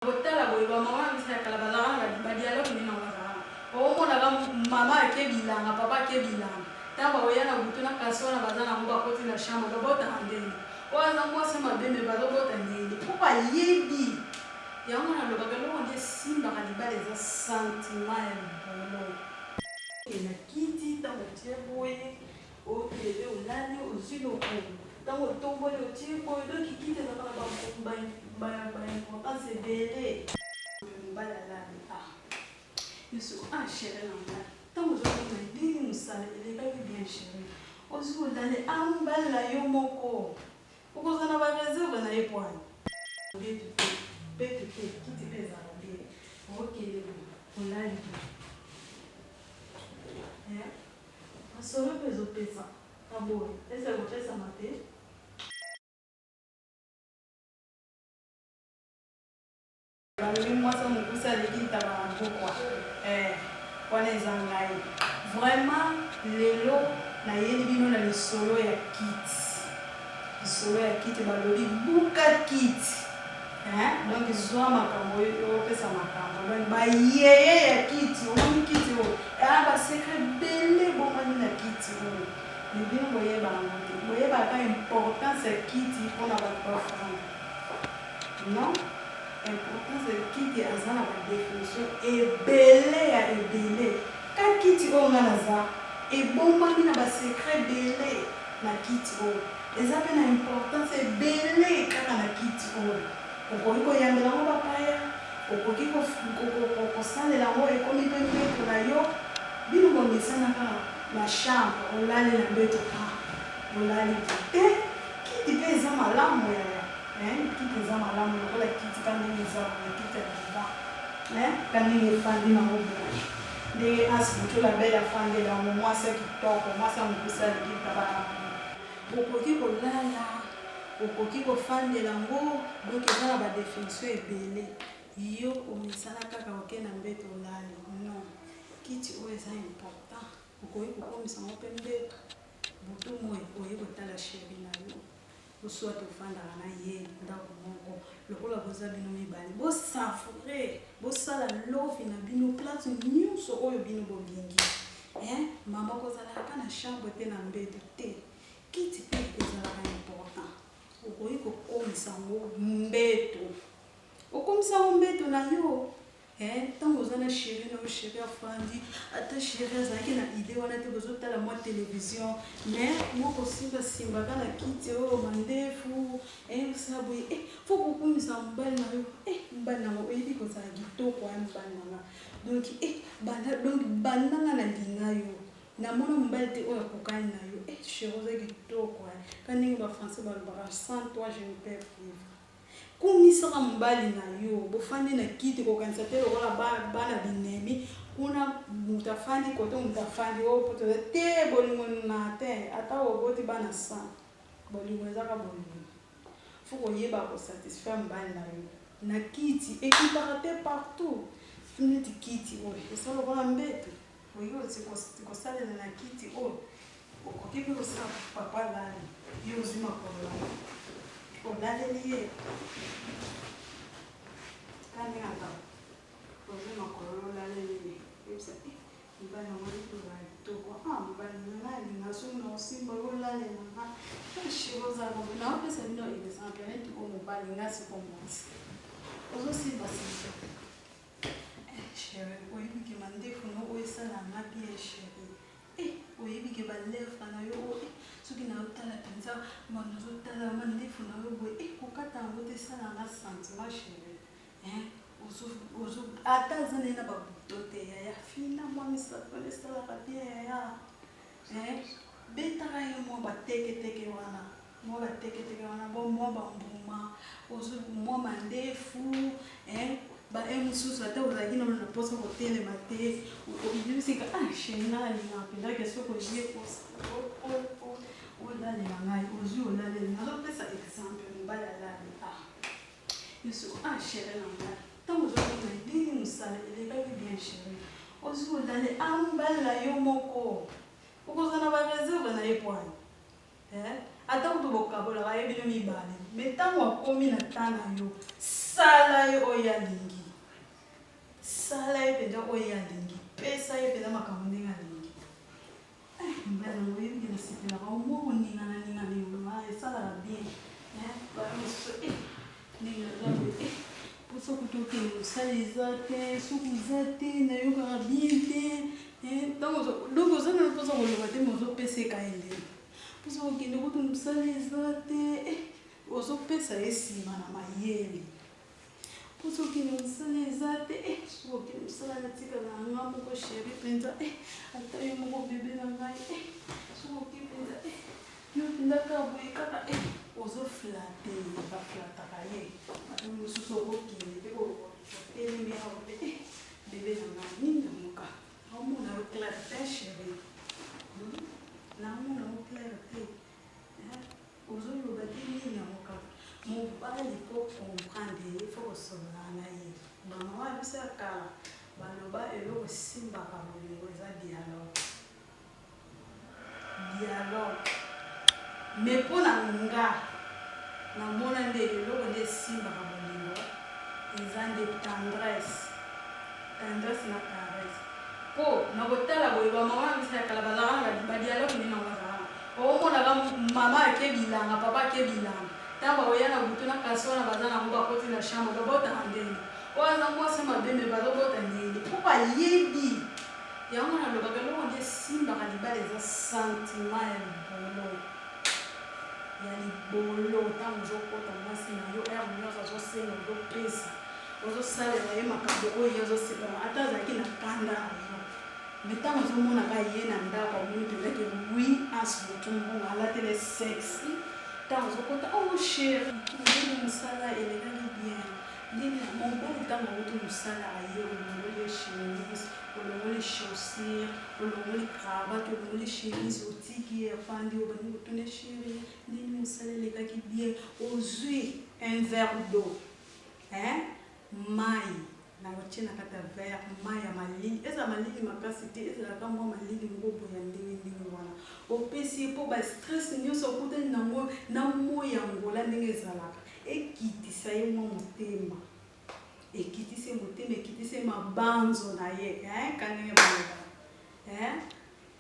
Kotala boye ba maman na biso ya kala bazalaka na ba dialogue nini yango bazalaka na omona ka maman ake bilanga papa ake bilanga tango bakoya na butu na kasi wana baza na yango bakoti na chambre babotaka ndenge oyo aza mwasi mabe me bazobota ndenge po bayebi yango nalobaka eloko nde esimbaka libala eza sentiment ya libolo. Na kiti tango otie boye Otelemi olali ozui lokolo tango otomboli otie boye donc kiti ezalaka na ba importance ebele. Mobali alali ah yo siko ah cherie na nga tango ozo mona ndenge musala elekaki bien cherie ozui olali ah mobali na yo moko okozala na ba reserve na ye poani. Mbetu te mbetu te kiti pe ezalaka bien okende boye olali boye eh. Masolo pe ezo pesa na boye est ce ekopesama te? Balobi mwasi ya mokuse aleki ntaba na pokwa eh wana eza ngai vraiment lelo nayeli bino na lisolo ya kiti lisolo ya kiti balobi buka kiti Hein donc zua makambo oyo opesa makambo donc ba yeye ya kiti omoni kiti oyo eaa ba secret ebele ebombami na kiti oyo mais bino boyeba yango te boyebaka kaka importance ya kiti pona batu bafanda non importance ya kiti aza na ba definition ebele ya ebele ka kiti oyo nga naza ebombami na ba secret ebele na kiti oyo Eza pe na importance ebele kaka na kiti oyo. Okoki koyambela yango ba paya, okoki kosalela yango ekomi pe mbeto na yo. Bino bomesana kaka na chambre olali na mbeto ah olali boye te. Kiti pe eza malamu yaya hein, kiti eza malamu lokola kiti ka ndenge eza boye kiti ya divan hein ka ndenge efandi nango boye. Ndenge Hans Butu la belle afandeli yango mwasi ya kitoko mwasi ya mokuse aleki ntaba na ngulu. Okoki kolala, okoki kofandela yango donc eza na ba definition ebele. Yo omesana kaka oke na mbeto olali non kiti oyo eza important okoki kokomisa yango pe mbeto butu moyi oye kotala cheri na yo. Ou soit ofandaka na ye ndaku moko lokola boza bino mibale bo savourer bosala love na bino place nionso oyo bino bolingi hein maman kozalaka kaka na chambre te na mbetu te kiti pe ezalaka important okoki kokomisa yango mbetu okomisa yango mbetu na yo Eh tango oza na cherie na yo cherie afandi ata cherie azalaki na idee wana te bozo tala mwa television mais mwa kosimba simba ka na kiti oyo mandefu eh osala boye eh faut kokumisa mobali na yo eh mobali na nga oyebi kozala kitoko hein mobali na nga donc eh banda donc banda nga na linga yo namona mobali te oyo akokani na yo eh cherie oza kitoko hein ka ndenge ba français balobaka sans toi je ne peux vivre. Kumisaka mobali na yo. Bofandi na kiti kokanisa te lokola bana binemi kuna mutu afandi kote mutu afandi oh po toza te bolingo na te ata oboti bana 100 bolingo eza kaka bolingo faut koyeba ko satisfaire mobali na yo na kiti ekipaka te partout neti kiti oyo eza lokola mbetu. Okoki kosalela na kiti oyo. Okoki mpe kosala papa alali, yo ozwi makolo na yo olaleli ye. Tala ndenge azala, ozwi makolo na yo olaleli ye, oyebisa eh mobali na ngai ozala kitoko, ah mobali na ngai alinga soki na osimba yo olalela nga, ah chérie ozalaka boye. Naopesa bino exemple neti oyo mobali, nga sikoyo mwasi, ozosimba simba. Eh cherie oyebi ke mandefu no oyo esala nga bien cherie eh oyebi ke ba lèvre na yo oyo eh soki nazo tala penza nazo tala mandefu na yo boye eh kokata yango te esala nga sentiment cherie eh ozo ozo ata aza naye na ba bouton te yaya fina mwa misapi wana esalaka bien yaya eh betaka ye mwa ba teke teke wana. Mwa ba teke teke wana bo mwa ba mbuma ozo mwa mandefu hein ba heure mosusu ata ozalaki nano na posa kotelema te obimisi ka ah chérie nga nalingaka mpenza ke soki oye olalela ngai ozwi olaleli nazopesa exemple mobali alali ah yoso ah chérie na ngai ntango ozomona ndenge mosala elekaki bien chérie ozwi olali ah mobali na yo moko okozala na ba réserve na ye poani. Eh? Ata kutu bokabolaka ye bino mibale, mais tango akomi na temps na yo, sala ye oyo ye alingi. Sala ye penza oyo ye alingi. Pesa ye penza makambo ndenge alingi. Eh, mobali na nga oyebi ke nasepelaka yo mwa koningana ningana yo ah, esalaka bien. Eh, bana mosusu eh, ndenge naza boye eh, mposa kutu okende mosala eza te, soki oza te nayokaka bien te. Eh, ntango donc oza na mposa koloba te, mais ozopesa ye kaka elembo. Mposa kokende kutu mosala eza te, eh, ozopesa ye nsima na mayele. Posa okende mosala eza te eh, soki okende mosala natikala na nga moko chéri mpenza eh, ata yo moko bebe na ngai eh, soki oke mpenza eh, yo mpenza kaka boye kaka eh, ozoflate baflataka ye bato mosusu okokende mpe otelemi awa mpe eh, bebe na ngai nini yango kaka naomona yo clair te chéri hmm? Naomona yo clair te. Ozo loba te nini yango kaka. Mobali po comprendre ye faut kosolola na ye. Ba maman na biso ya kala baloba eloko esimbaka bolingo eza dialogue. Dialogue. Mais pona nga namona nde eloko nde esimbaka bolingo eza nde tendresse. Tendresse na caresse. Po na kotala boye ba maman na biso ya kala bazalaka na ba dialogue nini yango bazalaka na omonaka maman ake bilanga papa ake bilanga tango bakoya na butu na kasi wana baza na yango bakoti na chambre babotaka ndenge oyo aza mwasi mabe me bazobota ndenge po bayebi yango nalobaka eloko nde esimbaka libala eza sentiment ya libolo ya libolo ntango ozokota mwasi na yo heure nyonso azosenga ozopesa Ozo salela ye makambo oyo ye azo sepela ata azalaki na kanda na yo mais tango ozo mona ka ye na ndako amoni penza ke oui Hans butu mbongo alatele sexy tango ozo kota oh cheri ndenge musala elekaki bien ndenge mobali tango awuti musala aye olongoli ye chemise olongoli chaussure olongoli cravate olongoli chemise otiki ye afandi obandi kotuna cheri ndenge musala elekaki bien ozui un verre d'eau Eeh mayi na kotie na kati ya verre mayi ya malili ezala malili makasi te ezala ka mwa malili moko boye ya ndenge ndenge wana opesi ye po ba stress nionso okutani na ngo na moyi ya Angola ndenge ezalaka ekitisa ye mwa motema ekitisi ye motema ekitisi ye mabanzo na ye eeh ka ndenge balobaka eeh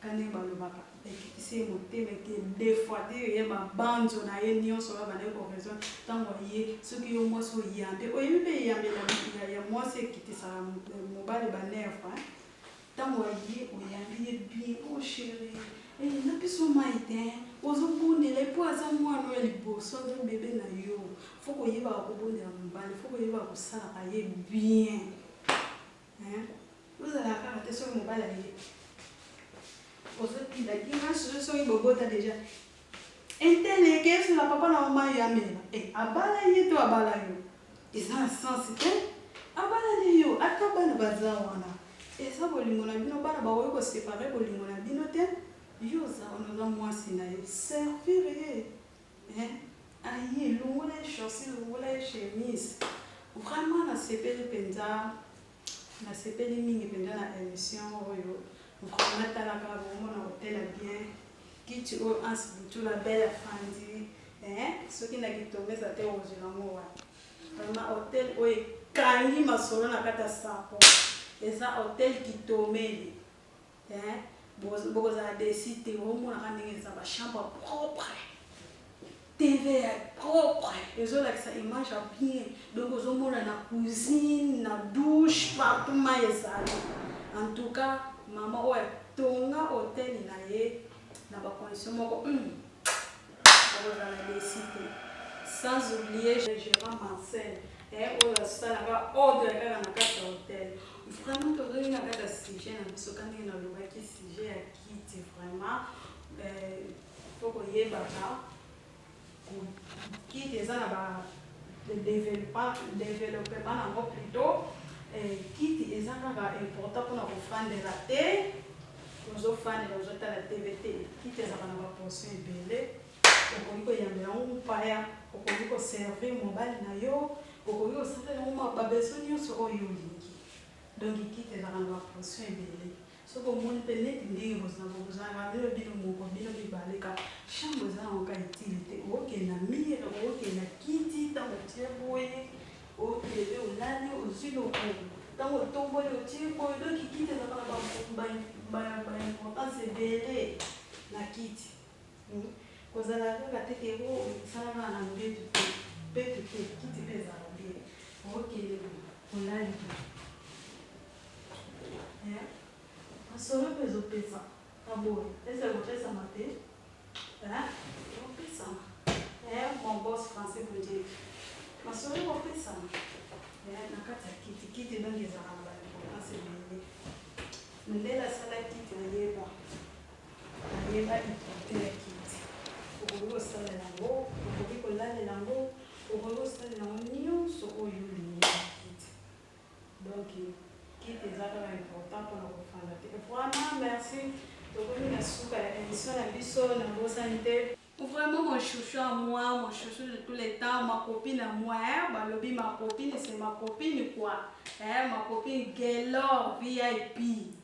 Ka ndenge balobaka, ekitisi ye motema, eke defroidir ye mabanzo na ye nionso oyo abandaki ko raisonner tango aye. Soki yo mwasi oyambi, oyebi pe eyambeli ya mwasi ekitisaka mobali ba nerfs hein. Tango aye oyambi ye bien, oh cherie eh napesi yo mayi te hein, ozo bondela ye po aza mwana oyo ya liboso, aza bebe na yo. Faut koyebaka kobondela mobali, faut koyebaka kosalaka ye bien hein. Ozalaka kaka te soki mobali aye ozo tinda kinga soki soki bobota deja intel eke esula papa na yo mayi amela eh abala ye to abala yo eza na sens te abala ne yo ata bana baza wana eza bolingo na bino bana bakoki ko separer bolingo na bino te yo oza wana oza muasi na ye servir ye eh aye longola ye chaussure longola ye chemise vraiment nasepeli penza Nasepeli mingi penza na emission oyo vraiment tala kaka bomona hotel ya bien kiti oyo Hans Butula belle afandi eh soki na kitomesa te okozwela ngo wapi vraiment hotel oyo ekangi masolo na kati ya sako eza hotel kitomeli eh bokozala desi te omonaka ndenge eza ba chambre propre TV ya propre ezolakisa image ya bien donc ozomona na cuisine na douche partout mayi ezali en tout cas mama oyo atonga hotel na ye na ba condition moko hum okozala desi te sans oublier gerant Marcel eh, oyo asalaka ordre kaka na kati ya hotel vraiment tozongi na kati ya sujet na biso ka ndenge nalobaki sujet ya kiti vraiment eh, Faut koyebaka kiti eza na ba developpement nango plutot kiti eza kaka important pona kofandela te ozofandela ozotala TV te kiti ezalaka na ba portion ebele okoki koyambela yango mopaya okoki ko servir mobali na yo okoki kosalela yango ba besoin nionso oyo olingi donc kiti ezalaka na ba portion ebele. Soki omoni mpe neti ndenge bozalaka bino bino moko, bino mibale kaka, chambre eza nango kaka utile te. Okokende na mur, okokende na kiti, ntango otie boye, okende mpe olali, ozwi lokolo, ntango otomboli otie boye. Donc kiti ezalaka na ba importance ebele na kiti. Kozala kaka te ke osala kaka na mbeto te, mbeto te, kiti mpe ezalaka bien. Okokende boye, olali boye. Eh masolo pe ezo pesa na boye est ce que ekopesama te eh ekopesama eh mon boss français bondieu masolo ekopesama eh na kati ya kiti kiti donc ezalaka na ba importance ebele mondele asala kiti ayeba ayeba utilité ya kiti okoki kosalela yango okoki kolalela yango okoki kosalela yango nyonso oyo olingi na kiti. Donc kiti eza kaka important pona kofanda te. Vraiment merci tokomi na suka ya emission na biso nabosani te. Vraiment mon chouchou à moi, mon chouchou de tous les temps, ma copine à moi, hein, balobi ma copine, c'est ma copine quoi. Hein, ma copine Gaylor VIP,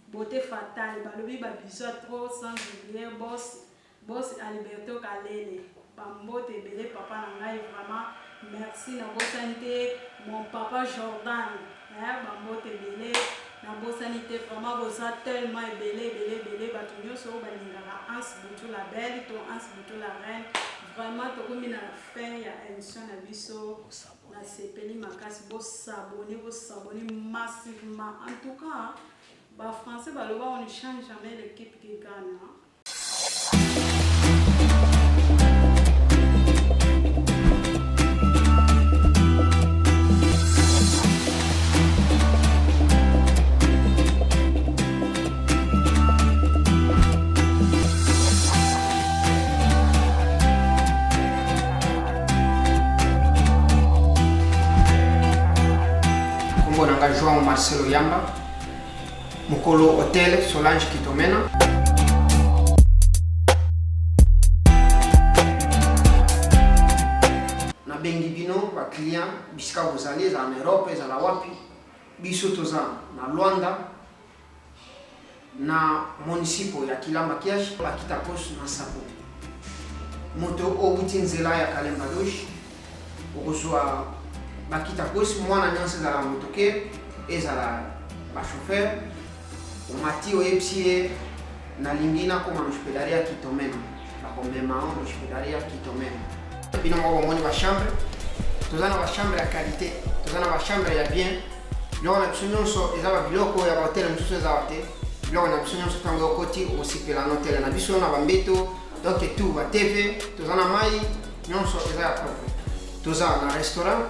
beauté fatale, balobi ba bisous trop sans oublier boss Boss Alberto Kalele ba mbote ebele papa na ngai vraiment merci na bosani te mon papa Jordan eh ba mbote ebele na bosani te vraiment boza tellement ebele ebele ebele bato nyonso oyo balingaka Hans Butu la belle to Hans Butu la reine vraiment tokomi na fin ya émission na biso nasepeli makasi bosabone bosabone massivement en tout cas ba français baloba on ne change jamais l'équipe qui gagne hein? Kombo na nga João Marcelo Yamba mokolo hotel Solange Kitomena. Nabengi bino ba client bisika bozali, ezala na Europe, ezala wapi, biso toza na Luanda na municipo ya Kilamba Kiash, bakita poste na Sapo. Moto owuti nzela ya Kalemba Dosh okozwa bakita kosi mwana nyonso ezala motoke ezala bachauffeur omati oyebisi ye nalingi nakoma na hospedaria kitomena bakomema yo na hospedaria kitomena bino moko bomoni bachambre toza na bachambre ya qualité toza na bachambre ya bien biloko na biso nyonso eza babiloko ya bahotele mosusu ezala te biloko na biso nyonso ntango okoti okosepela na hotele na biso na bambeto donc tout ba tv toza na mai nyonso eza ya propre toza na restaurant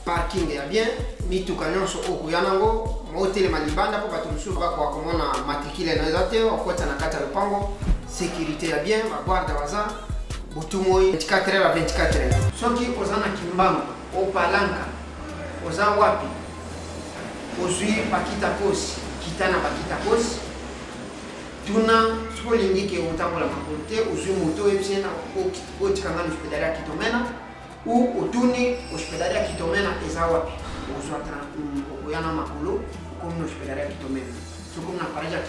parking ya bien mituka nyonso okoya nango otelema libanda mpo bato mosusu bakoka komona matricule na eza te okota na kati ya lopango sécurité ya bien baguarda baza butu moi 24 heures a 24 heures soki oza na kimbangu opalanka oza wapi ozwi bakita kosi kita na bakita kosi Tuna soki olingi ke otambola makolo te, ozwi moto oyebisi ye na otika nga na hospedari ya Kitomena ou otuni hospedari ya Kitomena eza wapi, okozwa okoya na makolo okomi na hospedari ya Kitomena. Soki okomi na parage ya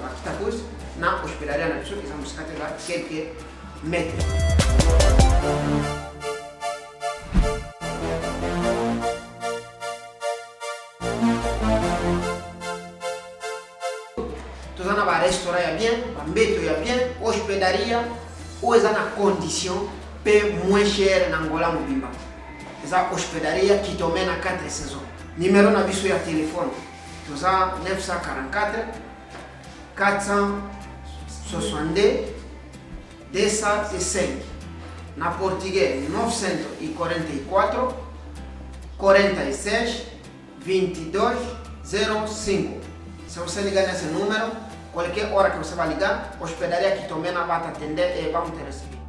Bakitakos na hospedari na biso eza mosika te, eza quelques mètres. Toza na ba restaurant ya bien, ba mbeto ya bien, hospedaria oyo eza na condition pe moins cher na Angola mobimba. Eza hospedaria Kitomena 4 saisons. Numero na biso ya telefone toza 944 462 205 na portugais 944 46 22 05. Se você ligar nesse número, qualquer hora que você vai ligar, hospedaria Kitomena vai te atender e vamos te receber.